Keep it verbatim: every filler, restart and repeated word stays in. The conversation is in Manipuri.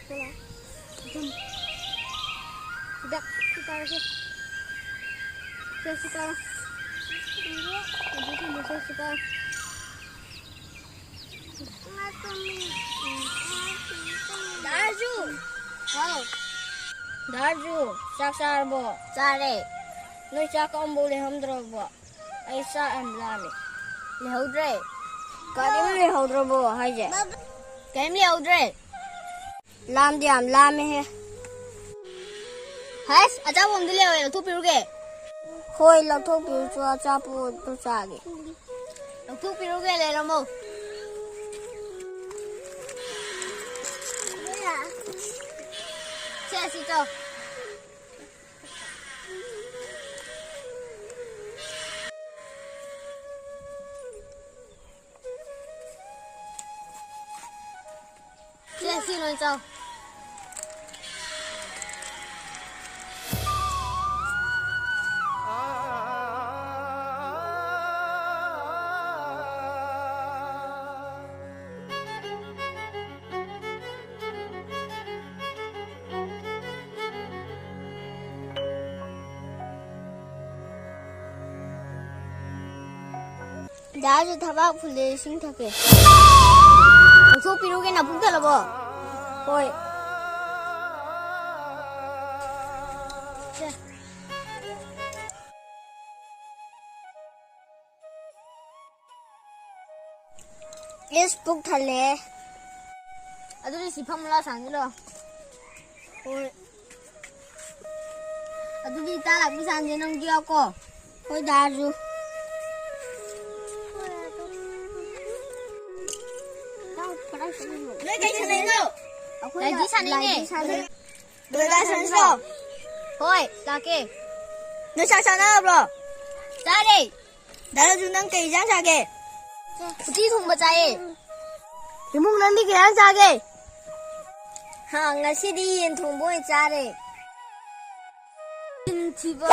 ꯁꯤꯗ ꯁꯤ ꯇꯥꯔꯁꯦ꯫ ꯁꯦ, ꯁꯤ ꯇꯥꯔꯣ꯫ ꯑꯗꯨ ꯊꯝꯃꯣ, ꯁꯦ, ꯁꯤ ꯇꯥꯔꯣ꯫ ꯗꯥꯔꯖꯨ! ꯍꯥꯎ꯫ ꯗꯥꯔꯖꯨ, ꯆꯥꯛ ꯆꯥꯔꯕꯣ? ꯆꯥꯔꯦ꯫ ꯅꯣꯏ ꯆꯥꯛ ꯀꯛꯑꯝꯕꯧ ꯂꯩꯍꯧꯗ꯭ꯔꯕꯣ? ꯑꯩ ꯆꯥꯛ ꯌꯥꯝ ꯂꯥꯝꯃꯦ꯫ ꯂꯩꯍꯧꯗ꯭ꯔꯦ꯫ ꯀꯔꯤꯝ ꯂꯩꯍꯧꯗ꯭ꯔꯕꯣ ꯍꯥꯏꯁꯦ? ꯀꯔꯤꯝ ꯂꯩꯍꯧꯗ꯭ꯔꯦ꯫ ꯂꯥꯝꯗꯤ ꯌꯥꯝ ꯂꯥꯝꯃꯦꯍꯦ꯫ ꯍꯩꯁ, ꯑꯆꯥꯄꯣꯠ ꯑꯝꯗꯤ ꯂꯩꯍꯧꯋꯦ, ꯂꯧꯊꯣꯛꯄꯤꯔꯨꯒꯦ꯫ ꯍꯣꯏ, ꯂꯧꯊꯣꯛꯄꯤꯔꯨꯆꯣ, ꯑꯆꯥꯄꯣꯠꯇꯣ ꯆꯥꯒꯦ꯫ ꯂꯧꯊꯣꯛꯄꯤꯔꯨꯒꯦ, ꯂꯩꯔꯝꯃꯣ꯫ ꯁꯦ, ꯑꯁꯤ ꯆꯥꯎ꯫ ꯁꯦ, ꯁꯤ ꯂꯣꯏ ꯆꯥꯎ꯫ ꯗꯥꯁꯨ ꯊꯕꯥꯛ ꯐꯨꯜꯂꯦ, ꯏꯁꯤꯡ ꯊꯛꯀꯦ꯫ ꯂꯧꯊꯣꯛꯄꯤꯔꯨꯒꯦ, ꯅꯄꯨꯛ ꯊꯜꯂꯕꯣ? ꯍꯣꯏ꯫ ꯏꯁ, ꯄꯨꯛ ꯊꯜꯂꯦ꯫ ꯑꯗꯨꯗꯤ ꯁꯤ ꯐꯝꯃꯨ ꯂꯥꯎ, ꯁꯥꯟꯅꯁꯤ ꯂꯥꯎ꯫ ꯍꯣꯏ꯫ ꯑꯗꯨꯗꯤ ꯏꯇꯥ ꯂꯥꯛꯄꯤ ꯁꯥꯟꯅꯁꯦ, ꯅꯪꯁꯨ ꯌꯥꯎꯀꯣ꯫ ꯍꯣꯏ, ꯗꯥꯁꯨ꯫ ꯅꯣꯏ ꯀꯩ ꯁꯥꯟꯅꯩꯅꯣ? ꯑꯩꯈꯣꯏ ꯂꯥꯏꯙꯤ ꯁꯥꯟꯅꯩꯅꯦ꯫ ꯂꯥꯏꯙꯤ ꯁꯥꯟꯅꯩ꯫ ꯕ꯭ꯔꯗꯔ ꯁꯥꯟꯅꯁꯤꯔꯣ? ꯍꯣꯏ, ꯂꯥꯛꯀꯦ꯫ ꯅꯣꯏ ꯆꯥꯛ ꯆꯥꯅꯔꯕ꯭ꯔꯣ? ꯆꯥꯔꯦ꯫ ꯗꯥ ꯔꯥꯖꯨ, ꯅꯪ ꯀꯩ ꯏꯟꯖꯥꯡ ꯆꯥꯒꯦ? ꯎꯇꯤ ꯊꯣꯡꯕ ꯆꯥꯏꯌꯦ꯫ ꯏꯃꯨꯡ, ꯅꯪꯗꯤ ꯀꯩ ꯏꯟꯖꯥꯡ ꯆꯥꯒꯦ? ꯍꯥ, ꯉꯁꯤꯗꯤ ꯌꯦꯟ ꯊꯣꯡꯕ ꯑꯣꯏꯅ ꯆꯥꯔꯦ꯫ ꯆꯤꯟ ꯊꯤꯕ꯫